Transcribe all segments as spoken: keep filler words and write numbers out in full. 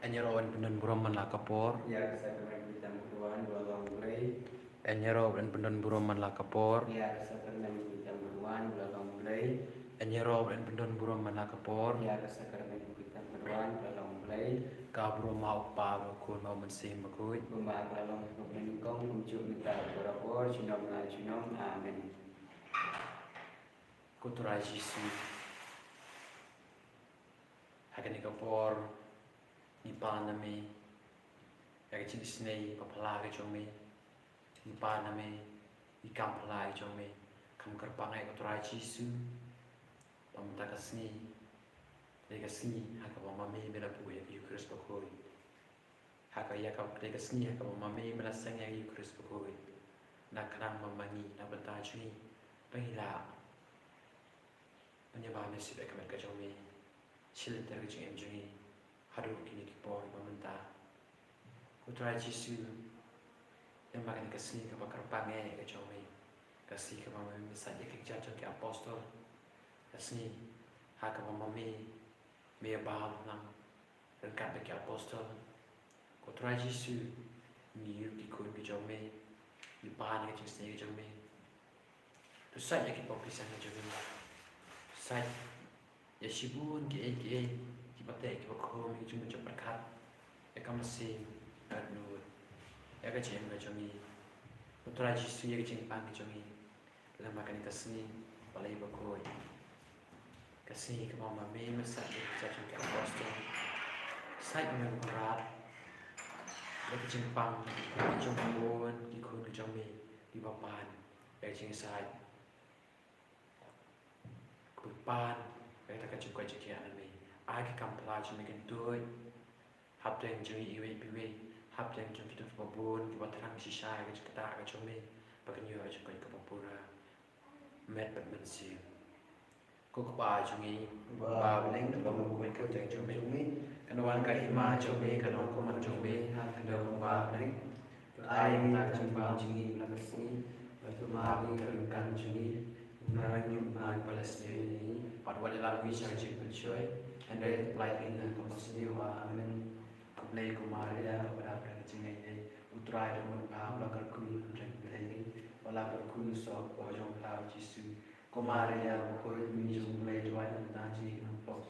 Yn ïaroh ban pyndon burom man la ka por. Ïa ka sakramen pyndonkam kyrwan ba la long U Blei. Yn ïaroh ban pyndon burom man la ka por. Ïa ka sakramen pyndonkam kyrwan ba la long U Blei. Yn ïaroh ban pyndon burom man la ka por. Ïa ka sakramen pyndonkam kyrwan ba la long U Blei. Ka burom ha U Kpa bad U Khun bad U Mynsiem Bakhuid. Kumba ka la long ha kaba nyngkong, kumjuh, mynta, barabor, junom la junom. Amen. Ko Trai Jisu, ha kane ka por ngi pan na me ïa ka jingisynei ba phylla ka jong me. Ngi pan na me ïa ka kam phylla ka jong me. Kham kyrpang eh ko Trai Jisu, ba mynta ka sngi, dei ka sngi ha kaba ma me me la buh ïa ka Eukharist Bakhuid. Ha ka, ïa ka, dei ka sngi ha kaba ma me me la seng ïa ka Eukharist Bakhuid. Na khnang ba ma ngi, na bynta jong ngi, ba ngi lah ban ïa ba me sib ïa ka met ka jong me, shilynter ka jingim jong ngi haduh kine ki por ba mynta. Ko Trai Jisu, ïa ma kane ka sngi kaba kyrpang eh ka jong me, ka sngi kaba ma me me sait ïa ka kjat jong ki apostol, ka sngi ha kaba ma me me ïa ba lang ryngkat bad ki apostol. Ko Trai Jisu, ngi ïa ki khun ki jong me, ngi pan ïa ka jingisynei ka jong me. To sait ïa ki pop ki seng ka jong me. To sait ïa shibun kiei kiei kiba teh kiba khum ïa ka jingmut jingpyrkhat, ïa ka mynsiem, ïa ka jingim ka jong ngi. Ko Trai Jisu, ïa ka jingpang ka jong ngi. Lem ha kane ka sngi ba la ïa bakhuid, ka sngi kaba ma me me sait ïa ka kjat jong ki apostol. Sait ma me Kynrad ïa ka jingpang jong bun ki khun ki jong me kiba pan ïa ka jingsait, kiba pan ïa kata ka jingkoit jingkhiah na me. Ai ka kam phylla jong me kan tuid hapdeng jong ngi iwei pa iwei, hapdeng jong kito kiba bun kiba thrang shisha ïa ka jingktah ka jong me, ba kin ïoh ïa ka jingkoit kaba pura met bad mynsiem. Ko Kpa jong ngi ba ha bneng, to ba ïakynduh ïa ka kyrteng jong me. Kan wan ka hima jong me, kan long ka mon jong me ha ka khyndew kumba ha bneng. To ai ïa ngi mynta ka jingpang jong ngi ha kane ka sngi, bad to map ïa ngi ki ryngkat jong ngi, kumba ngi map ïa kiba la sniew ïa ngi. Bad wat ïalam ïa ngi sha ka jingpynshoi, hynrei to pynlait ïa ngi na ka bymsniew. Amen. Khublei ko Maria, kaba dap da ka jingaiei, U Trai u don bad pha, ba la kyrkhu ïa ngi ki nongpynim, ba la kyrkhu ïa u soh hapoh jong pha u Jisu. Ko Maria bakhuid, Maw jong U Blei, to duwai na ka bynta jong ngi ki nongpop,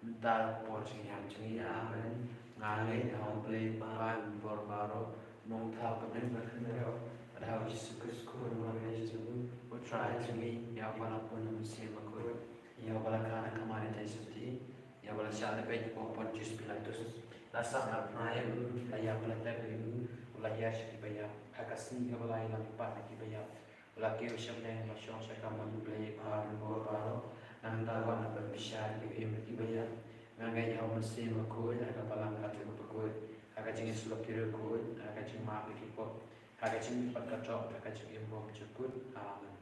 mynta bad ha ka por jingïap jong ngi. Amen. Nga ngeit ha U Blei Kpa, U Khun Uba Bordor, U Nongthaw ka bneng bad ka khyndew, bad ha u Jisu Khrist, u Khun u Maria jong U, U Trai jong ngi, ïa uba la pun da u Mynsiem Bakhuid, ïa uba la kha na ka Maria Theisotti, ïa uba la shah lehbeiñ hapoh Pontius Pilatus, la sah, la phra ïa u, la ïap, la tep ïa u, u la hiar sha kiba ïap, ha ka sngi kaba lai u la mihpat na kiba ïap, u la kiew sha bneng, u la shong sha kamram U Blei Kpa uba don bordor. Nangta u wan ban pynbishar ïa kiba im bad kiba ïap. Nga ngeit ha u Mynsiem Bakhuid, ha ka Balang Katholik bakhuid, ha ka jingïasyllok ki riewkhuid, ha ka jingmap ïa ki pop, ha ka jingmihpat kaba kordor, ha ka jingim bymjukut. Amen.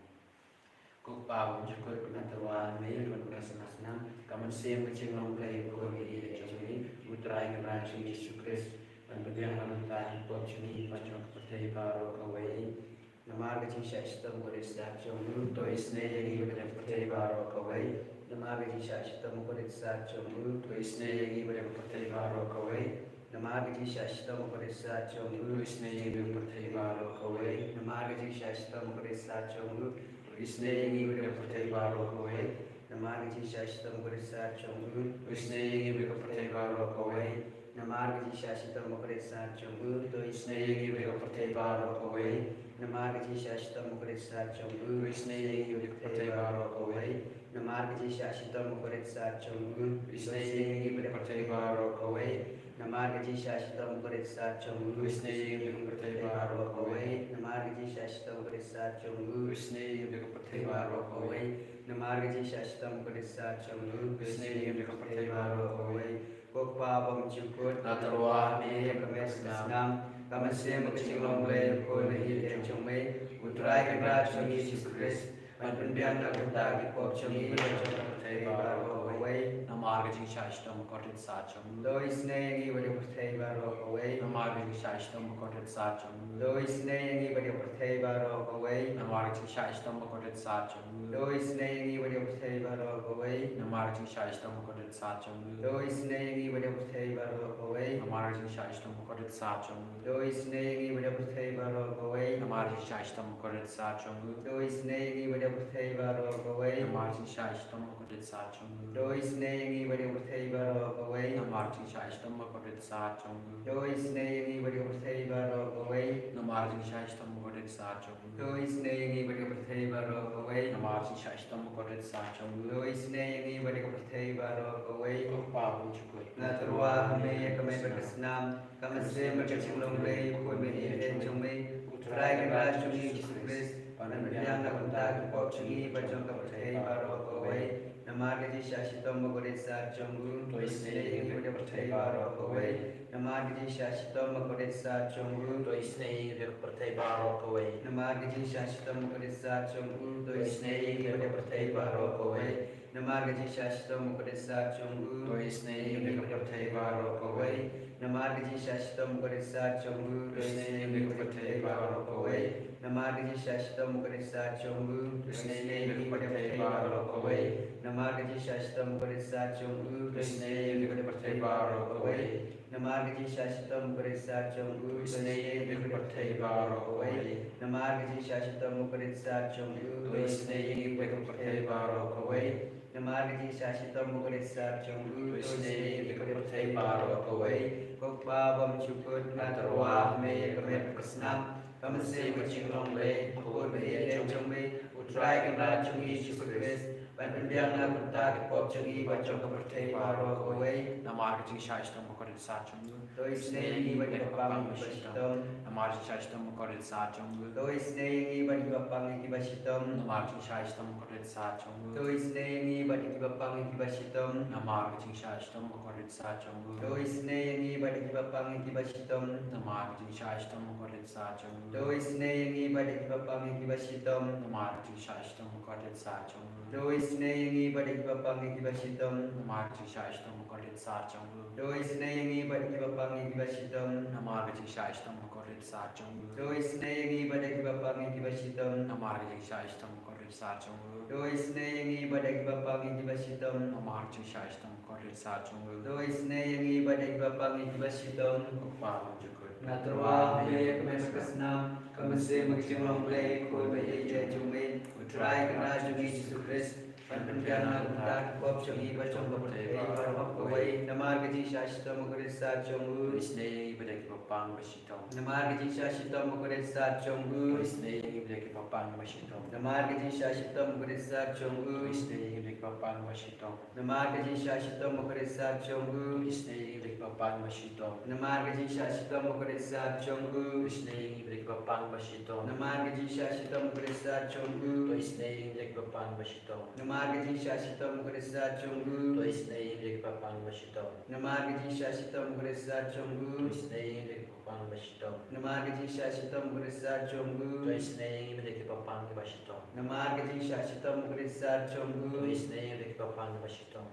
Ko Kpa bymjukut, nga tyrwa ïa me, to pynbha sngewsih, ka mynsiem, ka jinglong Blei bakhuid ïa ka jong me. U Trai Kynrad jong ngi Jisu Khrist un pdiang na ka bynta ki pop jong ngi bad jong ka pyrthei baroh kawei. Namar ka jingshah shitom bakhuid ïa ka jong u, to isynei ïa ngi bad ïa ka pyrthei baroh kawei. Namar ka jingshah shitom bakhuid ïa ka jong u, to isynei ïa ngi bad ïa ka pyrthei baroh kawei. Namar ka jingshah shitom bakhuid ïa ka jong u, to isynei ïa ngi bad ïa ka pyrthei baroh kawei. Namar ka jingshah shitom bakhuid ïa ka jong u, to isynei ïa ngi bad ïa ka pyrthei baroh kawei. Namar ka jingshah shitom bakhuid ïa ka jong u, to isynei ïa ngi bad ïa ka pyrthei baroh kawei. Namar ka jingshah shitom bakhuid ïa ka jong u, to isynei ïa ngi bad ïa ka pyrthei baroh kawei. Namar ka jingshah shitom bakhuid ïa ka jong u, to isynei ïa ngi bad ïa ka pyrthei baroh kawei. Namar ka jingshah shitom bakhuid ïa ka jong u, to isynei ïa ngi bad ïa ka pyrthei baroh kawei. Namar ka jingshah shitom bakhuid ïa ka jong u, to isynei ïa ngi bad ïa ka pyrthei baroh kawei. Namar ka jingshah shitom bakhuid ïa ka jong u, to isynei ïa ngi bad ïa ka pyrthei baroh kawei. Namar ka jingshah shitom bakhuid ïa ka jong u, to isynei ïa ngi bad ïa ka pyrthei baroh kawei. Ko Kpa bymjukut, nga tyrwa ïa me, ka met ka snam, ka mynsiem, ka jinglong Blei bakhuid ïa ka jong me. U Trai Kynrad jong ngi Jisu Khrist Ban pynbiang na ka bynta ki pop jong ngi bad jong ka pyrthei baroh kawei. Namar ka jingshah shitom bakordit sah jong u. To isynei ïa ngi bad ïa ka pyrthei baroh kawei. Namar ka jingshah shitom bakordit sah jong u. To isynei ïa ngi bad ïa ka pyrthei baroh kawei. Namar ka jingshah shitom bakordit sah jong u. To isynei ïa ngi bad ïa ka pyrthei baroh kawei. Namar ka jingshah shitom bakordit sah jong u. To isynei ïa ngi bad ïa ka pyrthei baroh kawei. Namar ka jingshah shitom bakordit sah jong u. To isynei ïa ngi bad ïa ka pyrthei baroh kawei. Namar ka jingshah shitom bakordit sah jong u. To isynei ïa ngi bad ïa ka pyrthei baroh kawei. Namar ka jingshah shitom bakordit sah jong u. To isynei ïa ngi bad ïa ka pyrthei baroh kawei. Namar ka jingshah shitom bakordit sah jong u. To isynei ïa ngi bad ïa ka pyrthei baroh kawei. Namar ka jingshah shitom bakordit sah jong u. To isynei ïa ngi bad ïa ka pyrthei baroh kawei. Namar ka jingshah shitom bakordit sah jong u. To isynei ïa ngi bad ïa ka pyrthei baroh kawei. Ko Pa, ba jukut, nga tyrwa ha me ïa ka met bad ka snam, ka mynsiem bad ka jinglong blei, khuid ma ïing jong me. U Trai Kynrad jong ngi Jisu Khrist, ban pynbiang na ka bynta ki pop jong ngi bad jong ka pyrthei baroh kawei. Namar ka jingshah shitom bakordit sah jong u. To isynei ïa ngi bad ïa ka pyrthei baroh kawei. Namar ka jingshah shitom bakordit sah jong u. To isynei ïa ngi bad ïa ka pyrthei baroh kawei. Namar ka jingshah shitom bakordit sah jong u. To isynei ïa ngi bad ïa ka pyrthei baroh kawei. Namar ka jingshah shitom bakordit sah jong u. To isynei ïa ngi bad ïa ka pyrthei baroh kawei. Namar ka jingshah shitom bakordit sah jong u. To isynei ïa ngi bad ïa ka pyrthei baroh kawei. Namar ka jingshah shitom bakordit sah jong u. To isynei ïa ngi bad ïa ka pyrthei baroh kawei. Namar ka jingshah shitom bakordit sah jong u. To isynei ïa ngi bad ïa ka pyrthei baroh kawei. Namar ka jingshah shitom bakordit sah jong u. To isynei ïa ngi bad ïa ka pyrthei baroh kawei. Namar ka jingshah shitom bakordit sah jong u. To isynei ïa ngi bad ïa ka pyrthei baroh kawei. Namar ka jingshah shitom bakordit sah jong u. To isynei ïa ngi bad ïa ka pyrthei baroh kawei. Ko Pa bymjukut, nga tyrwa ha me ïa ka met bad ka snam, ka mynsiem bad ka jinglong blei, khuid ma ïing jong me. U Trai Kynrad jong ngi Jisu Khrist, ban pynbiang na ka bynta ki pop jong ngi bad jong ka pyrthei baroh kawei. Namar ka jingshah shitom bakordit sah jong u. To isynei ïa ngi bad ïa ki bapang kiba shitom. Namar ka jingshah shitom bakordit sah jong u. To isynei ïa ngi bad ïa ki bapang kiba shitom. Namar ka jingshah shitom bakordit sah jong u. To isynei ïa ngi bad ïa ki bapang kiba shitom. Namar ka jingshah shitom bakordit sah jong u. To isynei ïa ngi bad ïa ki bapang kiba shitom. Namar ka jingshah shitom bakordit sah jong u. To isynei ïa ngi bad ïa ki bapang kiba shitom. Namar ka jingshah shitom bakordit sah jong u. To isynei ïa ngi bad ïa ki bapang kiba shitom. Namar ka jingshah shitom bakordit sah jong u. To isynei ïa ngi bad ïa ki bapang kiba shitom. Namar ka jingshah shitom bakordit sah jong u. To isynei ïa ngi bad ïa ki bapang kiba shitom. Namar ka jingshah shitom bakordit sah jong u. To isynei ïa ngi bad ïa ki bapang kiba shitom. Namar ka jingshah shitom bakordit sah jong u. To isynei ïa ngi bad ïa ki bapang kiba shitom. Ko Pa bymjukut, nga tyrwa ha me ïa ka met bad ka snam, ka mynsiem bad ka jinglong blei, khuid ma ïing jong me. U Trai Kynrad jong ngi Jisu Khrist, ban pynbiang na ka bynta ki pop jong ngi bad jong ka pyrthei baroh kawei. Namar ka jingshah shitom bakordit sah jong u. To isynei ïa ngi bad ïa ki bapang ba shitom. Namar ka jingshah shitom bakordit sah jong u. To isynei ïa ngi bad ïa ki bapang ba shitom. Namar ka jingshah shitom bakordit sah jong u. To isynei ïa ngi bad ïa ki bapang ba shitom. Namar ka jingshah shitom bakordit sah jong u. To isynei ïa ngi bad ïa ki bapang ba shitom. Namar ka jingshah shitom bakordit sah jong u. To isynei ïa ngi bad ïa ki bapang ba shitom. Namar ka jingshah shitom bakordit sah jong u. To isynei ïa ngi bad ïa ki bapang ba shitom. Namar ka jingshah shitom bakordit sah jong u. To isynei ïa ngi bad ïa ki bapang ba shitom. Namar ka jingshah shitom bakordit sah jong u. To isynei ïa ngi bad ïa ki bapang ba shitom. Namar ka jingshah shitom bakordit sah jong u. To isynei ïa ngi bad ïa ki bapang ba shitom. Namar ka jingshah shitom bakordit sah jong u. To isynei ïa ngi bad ïa ki bapang ba shitom.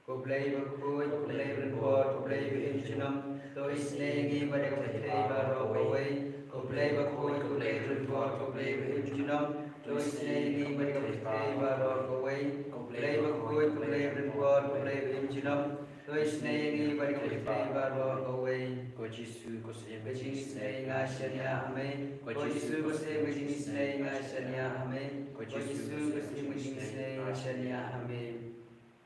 Ko Blei bakhuid, ko Blei barim bor, ko Blei ba im junom, to isynei ïa ngi bad ïa ka pyrthei baroh kawei. Ko Blei bakhuid, ko Blei barim bor, ko Blei ba im junom, to isynei ïa ngi bad ïa ka pyrthei baroh kawei. Ko Blei bakhuid, ko Blei barim bor, ko Blei ba im junom, to isynei ïa ngi bad ïa ka pyrthei baroh kawei. Ko Jisu, ko Syiem ka jingisynei, nga shaniah ha me. Ko Jisu, ko Syiem ka jingisynei, nga shaniah ha me. Ko Jisu, ko Syiem ka jingisynei, nga shaniah ha me.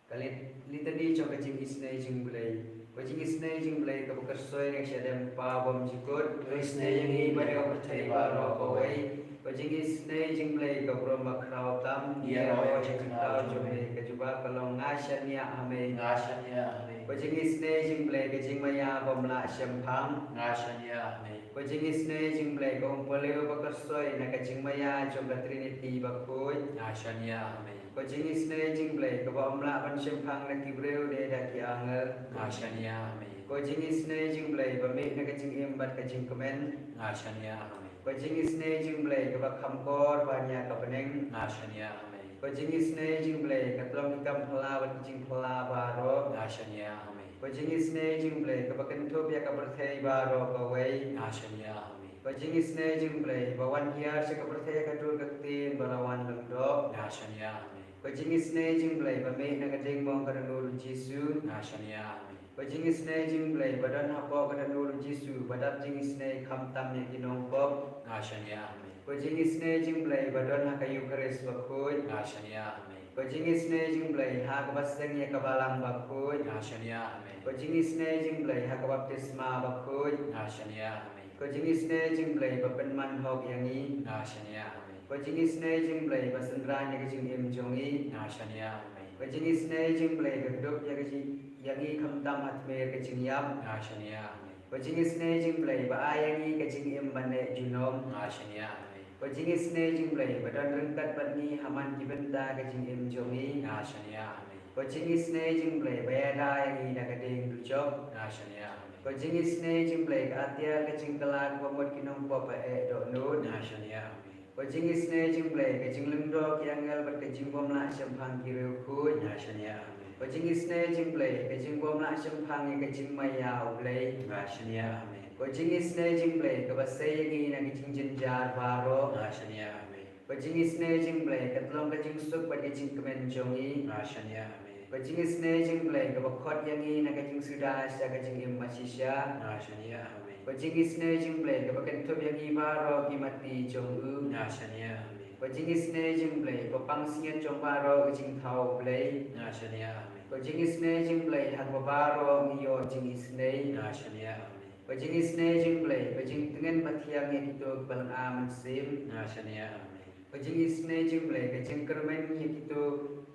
Ka lit-, litani jong ka jingisynei jong U Blei. Ko jingisynei jong U Blei kaba kyrshoi na ka shadem, Pa bymjukut, to isynei ïa ngi bad ïa ka pyrthei baroh kawei. Ko jingisynei jong U Blei ka burom bakhraw tam, ngi ïaroh ïa ka jingkynmaw jong me, ka jubab ka long, nga shaniah ha me. Nga shaniah ha me. Ko jingisynei jong U Blei ka jingmaïa bym lah shemphang. Nga shaniah ha me. Ko jingisynei jong U Blei ka umphalew ba kyrshoi na ka jingmaïa jong ka Trinity bakhuid. Nga shaniah ha me. Ko jingisynei jong U Blei kaba ym lah ban shemphang da ki briew ne da ki angel. Nga shaniah ha me. Ko jingisynei jong U Blei ba mih na ka jingim bad ka jingkmen. Nga shaniah ha me. Ko jingisynei jong U Blei kaba kham kor ban ïa ka bneng. Nga shaniah ha me. Ko jingisynei jong U Blei ka tlong ki kam phylla bad ki jingphylla baroh. Nga shaniah ha me. Ko jingisynei jong U Blei kaba kynthup ïa ka pyrthei baroh kawei. Nga shaniah ha me. Ko jingisynei jong U Blei ba wan hiar sha ka pyrthei ha ka dur ka ktien ba la wan lyngdoh. Nga shaniah ha me. Ko jingisynei jong U Blei ba mih na ka diengmong ka dohnud U Jisu. Nga shaniah ha me. Ko jingisynei jong U Blei ba don hapoh ka dohnud U Jisu ba dap jingisynei khamtam ïa ki nongpop. Nga shaniah ha me. Ko jingisynei jong U Blei ba don ha ka Eukharist bakhuid. Nga shaniah ha me. Ko jingisynei jong U Blei ha kaba seng ïa ka Balang bakhuid. Nga shaniah ha me. Ko jingisynei jong U Blei ha ka baptisma bakhuid. Nga shaniah ha me. Ko jingisynei jong U Blei ba pynman hok ïa ngi. Nga shaniah ha me. Ko jingisynei jong U Blei ba synran ïa ka jingim jong ngi. Nga shaniah ha me. Ko jingisynei jong U Blei ba kdup ïa ka jing, ïa ngi khamtam ha tmier ka jingïap. Nga shaniah ha me. Ko jingisynei jong U Blei ba ai ïa ngi ka jingim ban leh junom. Nga shaniah ha me. Ko jingisynei jong U Blei ba don ryngkat bad ngi ha man ki bynta ka jingim jong ngi. Nga shaniah ha me. Ko jingisynei jong U Blei ba ïada ïa ngi da ka dieng dujok. Nga shaniah ha me. Ko jingisynei jong U Blei ka atiar ka jingkylla kaba mut ki nongpop ba eh dohnud. Nga shaniah ha me. Ko jingisynei jong U Blei ka jinglyngdoh ki angel bad ka jingbymlah shemphang ki riewkhuid. Nga shaniah ha me. Ko jingisynei jong U Blei ka jingbymlah shemphang ïa ka jingmaïa U Blei. Nga shaniah ha me. Ko jingisynei jong U Blei kaba sei ïa ngi na ka jingjynjar baroh. Nga shaniah ha me. Ko jingisynei jong U Blei ka tlong ka jingsuk bad ka jingkmen jong ngi. Nga shaniah ha me. Ko jingisynei jong U Blei kaba khot ïa ngi na ka jingsuda sha ka jingim bashisha. Nga shaniah ha me. Ko jingisynei jong U Blei kaba kynthup ïa ngi baroh ki mati jong u. Nga shaniah ha me. Ko jingisynei jong U Blei ba pang synñiat jong baroh ki jingthaw U Blei. Nga shaniah ha me. Ko jingisynei jong U Blei ha kaba baroh ngi ïoh jingisynei. Nga shaniah ha me. Ko jingisynei jong U Blei ba jingtngen ba thiang ïa kito kiba lynga mynsiem. Nga shaniah ha me. Ko jingisynei jong U Blei ka jingkyrmen ïa kito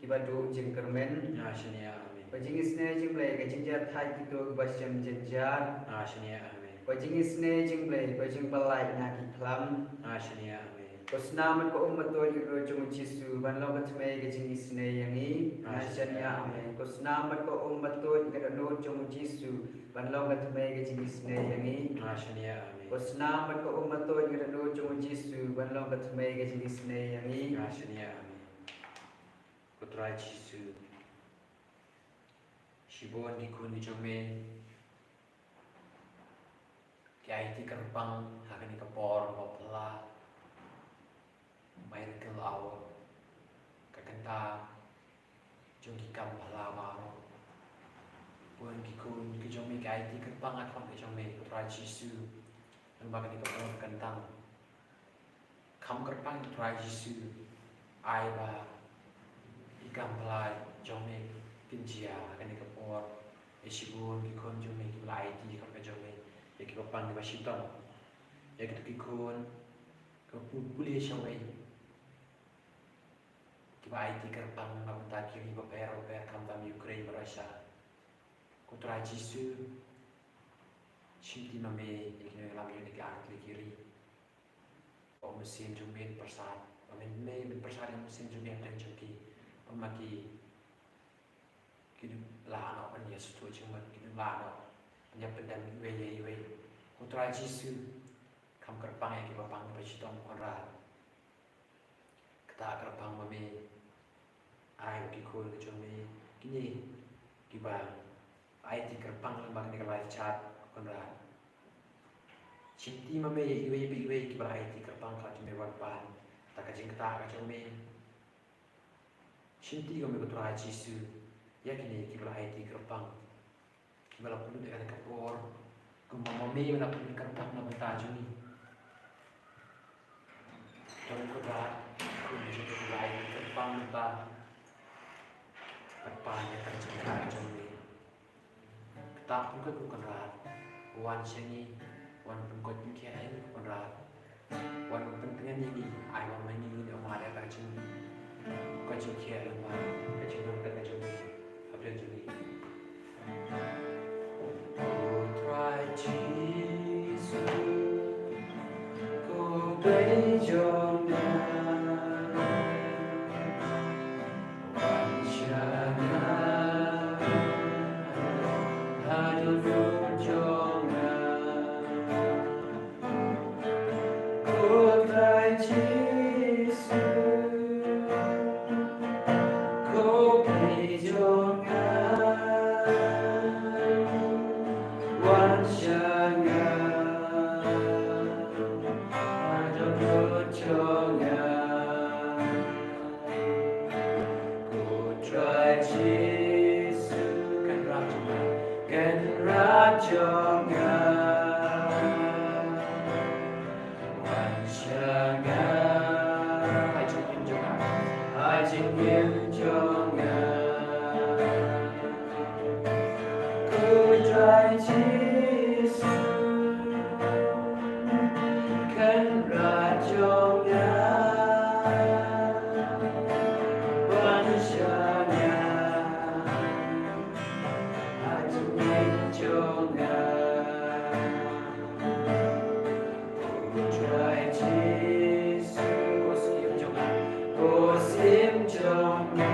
kiba duh jingkyrmen. Nga shaniah ha me. Ko jingisynei jong U Blei ka jingjathait kito kiba shem jynjar. Nga shaniah ha me. Ko jingisynei jong U Blei ka jingpyllait na ki khlam. Nga shaniah ha me. Ko snam bad ka um batuid ka dohnud jong U Jisu ban long ka tmei ka jingisynei ïa ngi. Nga shaniah ha me. Ko snam bad ka um batuid ka dohnud jong U Jisu ban long ka tmei ka jingisynei ïa ngi. Nga shaniah ha me. Ko snam bad ka um batuid ka dohnud jong U Jisu ban long ka tmei ka jingisynei ïa ngi. Nga shaniah ha me. Ko Trai Jisu, shibun ki khun ki jong me ki aiti kyrpang ha kane ka por ba phylla, miracle hour, ka kynta jong ki kam phylla baroh. Bun ki khun ki jong me ki aiti kyrpang ha khmat ka jong me, ko Trai Jisu. Lyngba kane ka por ka kyntang, kham kyrpang, ko Trai Jisu, ai ba ki kam phylla jong me kin jia ha kane ka por. Ïa shibun ki khun jong me kiba la aiti ha khmat ka jong me, ïa kiba pang kiba shitom, ïa kito ki khun kiba pule shawei, kiba aiti kyrpang na ka bynta ki ri bapher bapher, khamtam Ukraine bad Russia. Ko Trai Jisu, shimti ma me ïa kine ki nongïalam jong kine ki artylli ki ri. Ba u Mynsiem jong me un pyrsad, ba me, me un pyrsad ïa u Mynsiem jong me hapdeng jong ki, ba ma ki kin lah noh ban ïasngewthuh jingmut, kin lah noh ban ïapyndem iwei ïa iwei. Ko Trai Jisu, kham kyrpang ïa kiba pang kiba shitom, Kynrad. Kata kyrpang ma me ai ki khun ki jong me, kine kiba aiti kyrpang lyngba kane ka live chat, Kynrad. Shimti ma me ïa iwei pa iwei kiba aiti kyrpang, ka jong me wat ban kata ka jingkyrpang ka jong me. Shimti ma me, ko Trai Jisu, ïa kine kiba aiti kyrpang, kiba la pynlut ïa kane ka por, kumba ma me me la pynlut kyrpang na ka bynta jong ngi. Don, Kynrad, khun jong me kiba aiti kyrpang mynta, bad pan ïa ka jingkyrpang jong me. Kata pynkoit, ko Kynrad, wan sha ngi, wan pynkoit pynkhiah ïa ngi, ko Kynrad. Wan pyntngen ïa ngi, ai ba ma ngi ngin ïoh mad ïa ka jing, ka jingkhiah lyngba ka jingdon ka jong ngi, hapdeng jong ngi. Ko Trai Jisu, ko Blei jong nga, wan sha nga, ha dohnud jong nga. Ko Jisu, Kynrad jong nga, Kynrad jong nga, wan sha nga. Ha jingim jong nga, ha jingim jong nga. Ko Trai Jisu, Kynrad jong nga, wan sha nga, ha jingim jong nga. Ko Trai Jisu, ko Syiem jong nga, ko Syiem jong nga,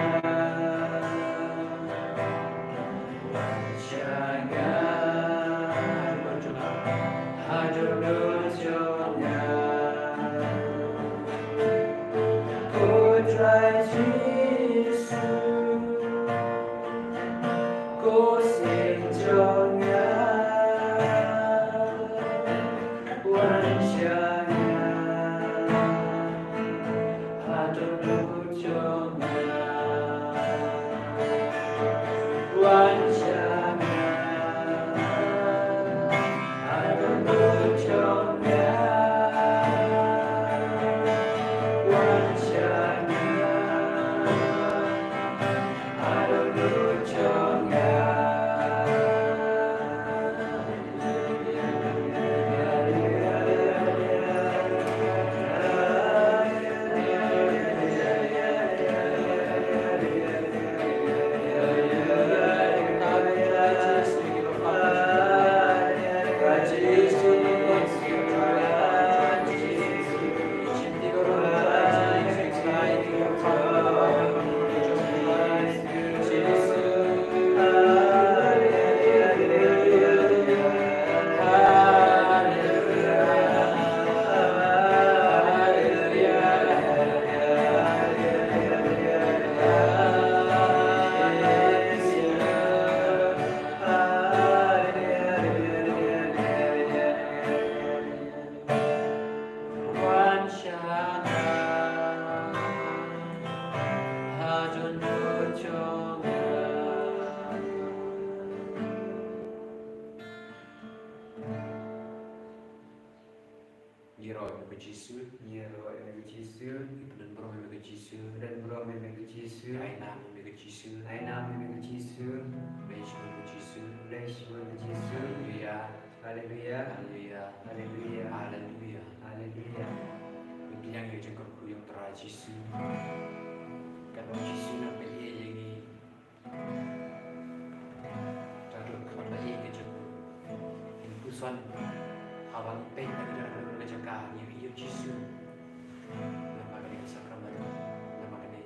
wan sha nga, ha dohnud jong nga. Ko Trai Jisu, ko Syiem jong nga, wan sha nga, ha dohnud jong nga. Wan sha nga, ha dohnud jong nga. Wan sha nga, ha dohnud jong nga. Wan sha nga, ha dohnud jong nga. Ïaroh ïa me ko Jisu. Ïaroh ïa me ko Jisu. Ïa pyndonkam ïa me ko Jisu. Pyndonkam ïa me ko Jisu. Ïa ai nam ïa me ko Jisu. Ai nam ïa me ko Jisu. Khublei shibun ko Jisu. Khublei shibun ko Jisu. Haleluya. Haleluya. Haleluya. Haleluya. Haleluya. Ngi pdiang ïa ka jingkyrkhu ïa U Trai Jisu. Katba U Jisu u nang peit ïa ngi. Ka dei ka jingkyrkhu. Ngi puson haba ngi peit na ka jaka ngi ïohi ïa U Jisu. Namar kane ka sakramen, namar kane.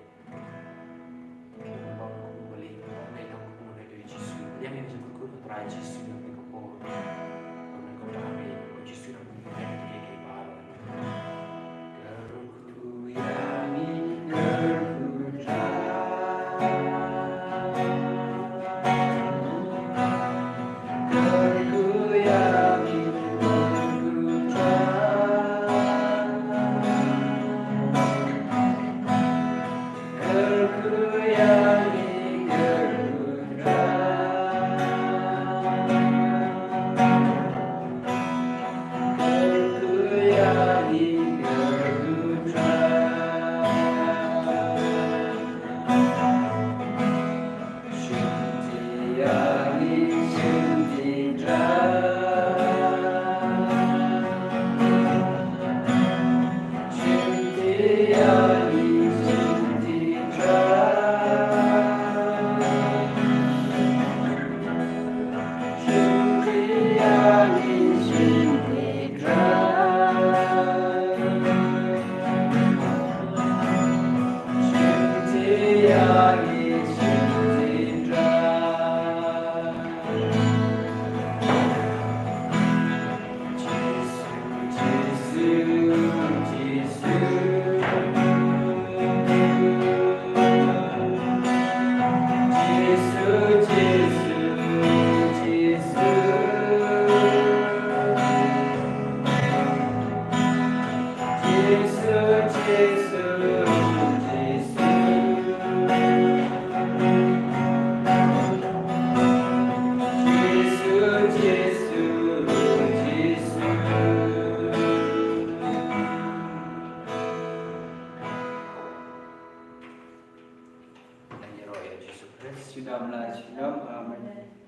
Shuh dam la shuh dam. Amen.